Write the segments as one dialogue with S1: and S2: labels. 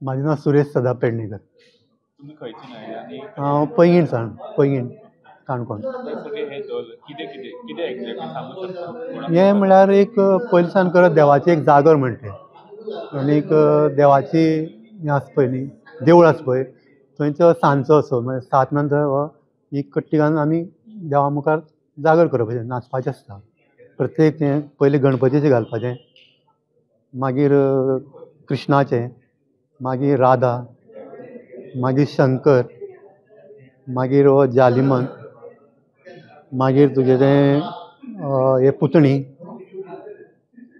S1: म्हाजें नांव सुरेश सदा पेडणेकर. हांव पैंगीण सावन, पैंगीण काणकोण. हें म्हळ्यार एक पयलीं सावन करत देवाची एक जागर म्हणटा तें, आनीक देवाची हें आसा पळय न्ही, देवूळ आसा पळय थंयचो सांजचो असो म्हळ्यार 7 नंतर हो ही कट्टी घालून आमी देवा मुखार जागर करपाचें, नाचपाचें आसता. प्रत्येक हें पयलीं गणपतीचें घालपाचें, मागीर कृष्णाचें, मागीर राधा, मागीर शंकर, मागीर हो जालिमन, मागीर तुगेलें हें पुतणी,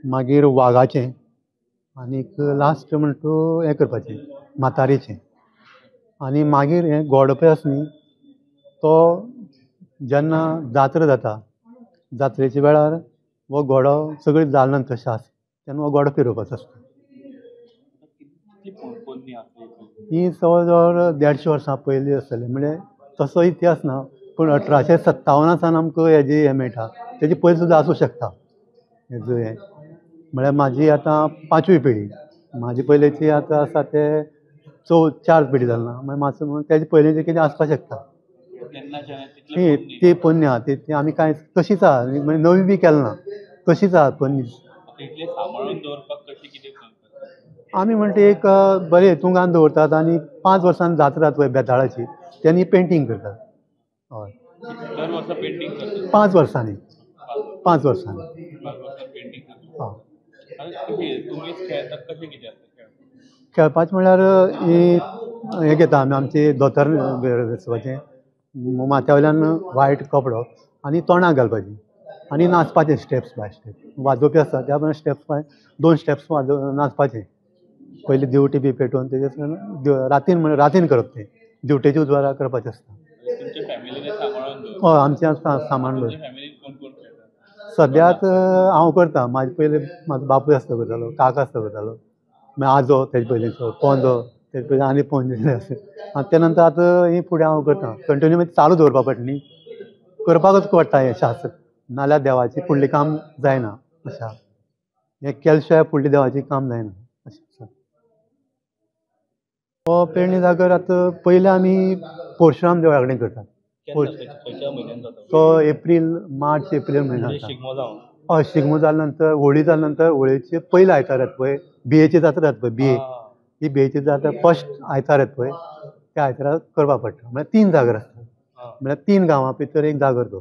S1: मागीर वागाचें, आनीक लास्ट म्हणटा तूं हें करपाचें म्हातारेचें. आनी मागीर हें घोडो पळय आसा न्ही, तो जेन्ना जात्रा जाता, जात्रेच्या वेळार हो घोडो सगळें जाले नंतर शास्त्र तेन्ना हो घोडो फिरोवपाचो आसता. ही जवळ जवळ 150 वर्सां पयलीं आसतली, म्हणजे तसो इतिहास ना, पूण 1857 सावन आमकां हेजी हें मेळटा, तेजे पयलीं सुद्दां आसूं शकता. हेजो हें म्हळ्यार म्हाजी आतां 5वी पिढी, म्हाजी पयलींची आतां आसा ते 4 पिढी जाली ना, म्हळ्यार मातसो म्हणून तेजे पयलींचें कितें आसपाक शकता. ती ती पोन्नी आहा ती आमी कांय तशीच आहा, म्हणजे नवी बी केली ना, तशीच आहा पोन्नी. आमी म्हणटा एक बरें हितून घालून दवरतात आनी 5 वर्सांनी जात्रा जाता पळय बेताळाची, तेन्ना पेंटींग करतात. हय, 5 वर्सांनी, 5 वर्सांनी. हय, खेळपाचें म्हळ्यार ही हें घेता आमी, आमची धोतर न्हेसपाचें, माथ्या वयल्यान वायट कपडो आनी तोंडाक घालपाची आनी नाचपाचें स्टेप्स बाय स्टेप. वाजोवपी आसता त्या प्रमाणे स्टेप्स बाय 2 स्टेप्स वाजो नाचपाचें. पयलीं दिवटी बी पेटोवन तेजे रातीन, म्हळ्यार रातीन करप तें, दिवटेच्या उजवाडा करपाचें आसता. हय, आमचें सामान दवर. सद्याक हांव करता, म्हाजे पयलीं म्हाजो बापूय आसता करतालो, काका आसता करतालो, मागीर आजो तेजे पयलींचो, पोंजो, तेजे पयलीं आनी पोंजे आसा. आनी त्या नंतर आतां ही फुडें हांव करता कंटिन्यू, मागीर चालू दवरपा पडटा न्ही, करपाकच पडटा हें शास्त्र, नाल्यार देवाचें फुडलें काम जायना. अशें हें केले शिवाय फुडलें देवाचें काम जायना अशें आसा. हो पेडणे जागर आतां पयलीं आमी परशुराम देवळा कडेन करतात. तो एप्रील, मार्च एप्रील म्हयन्यान जाता. हय, शिगमो जाल्या नंतर, होळी जाल्या नंतर, होळयेचे पयले आयतार येता पळय, बियेची जात्रा जाता पळय, बिये, ही बियेची जात्रा फर्स्ट आयतार येता पळय, त्या आयतारा करपाक पडटा. म्हळ्यार 3 जागर आसता, म्हळ्यार 3 गांवां भितर एक जागर तो,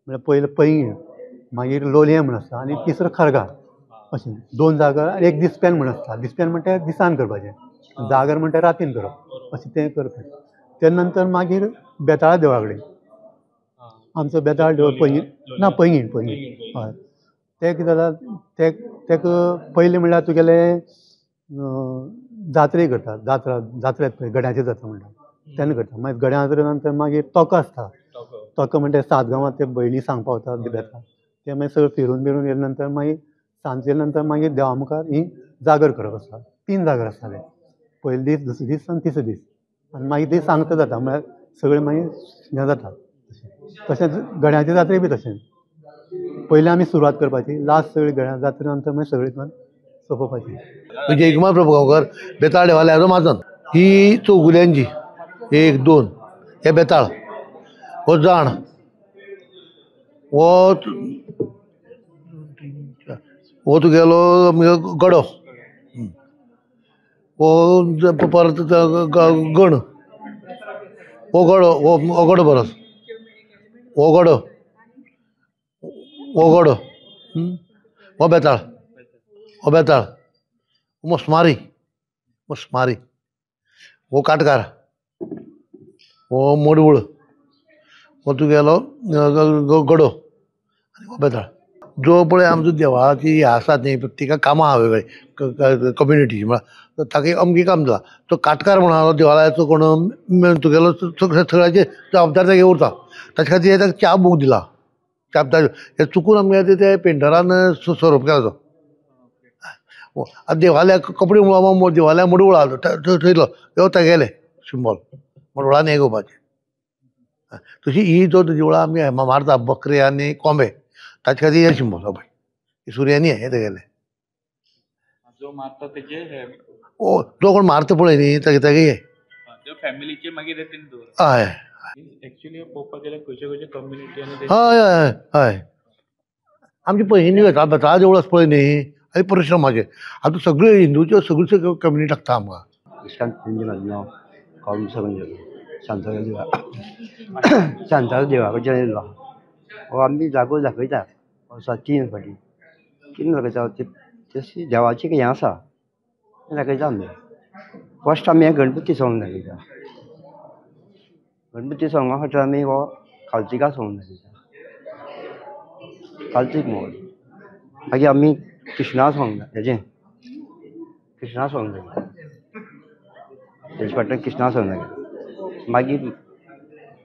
S1: म्हळ्यार पयलो पैंगीण, मागीर लोलयें म्हूण आसता, आनी तिसरो खरगाळ, अशें 2 जागर. आनी एक दिसपेन म्हूण आसता, दिसपेन म्हणटा दिसान करपाचें, जागर म्हणटा रातीन करप, अशें तें करपाचें. त्या नंतर मागीर बेताळा देवळा कडेन, आमचो बेताळ देवूळ पैंगीण ना, पैंगीण, पैंगीण. हय, तें कितें जाता, तेका पयलीं म्हणल्यार तुगेलें जात्रे करतात, जात्रा, जात्रा पळय गड्यांची जात्रा म्हणटा तेन्ना करता. मागीर गड्यां जात्रे नंतर मागीर तोको आसता, तोको म्हणटा 7 गांवांत ते भयणी सांगपा वता बेताळ, ते मागीर सगळें फिरून बिरून येयले नंतर मागीर सांजचे येयले नंतर मागीर देवा मुखार ही जागर करप आसता. 3 जागर आसता ते, पयले दीस, दुसरे दीस आनी तिसरे दीस, आनी मागीर ते सांगता जाता, म्हळ्यार सगळें मागीर हें जाता. तशेंच गड्यांचे जात्रे बी तशें, पयलीं आमी सुरवात करपाची, लास्ट सगळी गड्यां जात्रे नंतर मागीर सगळीं सोंपोवपाची.
S2: विजयकुमार प्रभुगांवकर, बेताळ देवालयाचो म्हाजन. ही चौगुल्यांची 1 2 हे बेताळ, हो जाण, हो हो तुगेलो गडो, हो परत गण, हो गडो, हो गडो परत, हो गडो, हो गडो, हो बेताळ, हो बेताळ, मस्मारी, मस्मारी, हो काटकार, हो मडवळ, हो तुगेलो गडो आनी हो बेताळ. जो पळय आमचो देवाची हें आसा न्ही, प्रत्येकाक कामां आहा वेगळी कम्युनिटीची, म्हळ्यार ताका अमकें काम दिलां. तो काटकार म्हणून आहा देवालयाचो कोण तुगेलो सगळ्याचे जबाबदार तागे उरता, ताचे खातीर ताका च्या बूक दिला. जबाबदार हे चुकून आमगे ते पेंटरान सोरोप केला तो. आतां देवालयाक कपडे म्हणून देवालया मडवळ आहा थंयलो यो तागेले सिंबॉल मडवळान हें घेवपाचें. तशी ही जो देवळां आमी मारता बकरे आनी कोंबे, ताचे खातीर हें सिंबॉल पळय, सुर्यांनी हें तेगेलें.
S3: जो मारता तेजे
S2: ओ जो कोण मारता पळय न्ही तेगे तेगे
S3: फॅमिलीचे मागीर.
S2: हय
S3: एक्चुअली पळोवपाक गेल्यार खंयचे खंयचे कम्युनिटी आनी
S2: हय हय हय आमचे पळय हिंदू येता बेताळा देवूळ आसा पळय न्ही आनी परशुरामाचें आतां सगळे हिंदूच्यो सगळ्यो कम्युनिटी लागता आमकां.
S4: म्हजें नांव कॉल सगळें शांतादुर्गा देवा शांतादुर्गा देवा कडच्यान येयल्लो. हो आमी जागो दाखयता वर्सा 3 फावटी 3 दाखयता. तशी देवाची हें आसा तें दाखयता आमी. फर्स्ट आमी हें गणपती सोंग दाखयता. गणपती सोंगा फाटल्यान आमी हो कार्तिका सोंग दाखयता, कार्तीक मोल. मागीर आमी कृष्णा सोंग हेजें कृष्णा सोंग दाखयता, तेजे फाटल्यान कृष्णा सोंग दाखयता. मागीर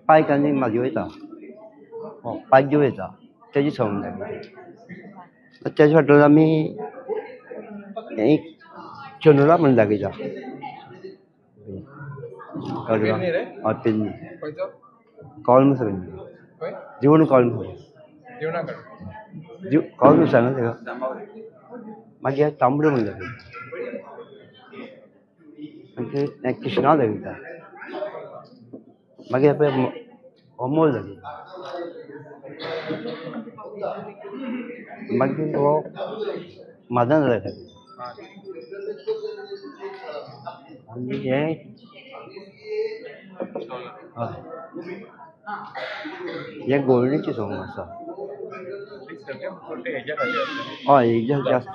S4: पायक आनी म्हादेव येता, पायक देव येता तेजे सोंग दाखयता. तेजे फाटल्यान आमी एक चंदुला म्हण दाखयता. हय पेडणे कॉलम सगळें जेवण कॉलम सगळें कॉलम सांगा तेका. मागीर तांबडो म्हण दाखयता. मागीर कृष्णा दाखयता. मागीर पळय अमोल दाखयता. मागीर हो मादन दाखयता. आनी हें हय हें गोवर्णीचें सोंग आसा. हय हेज्या जास्त.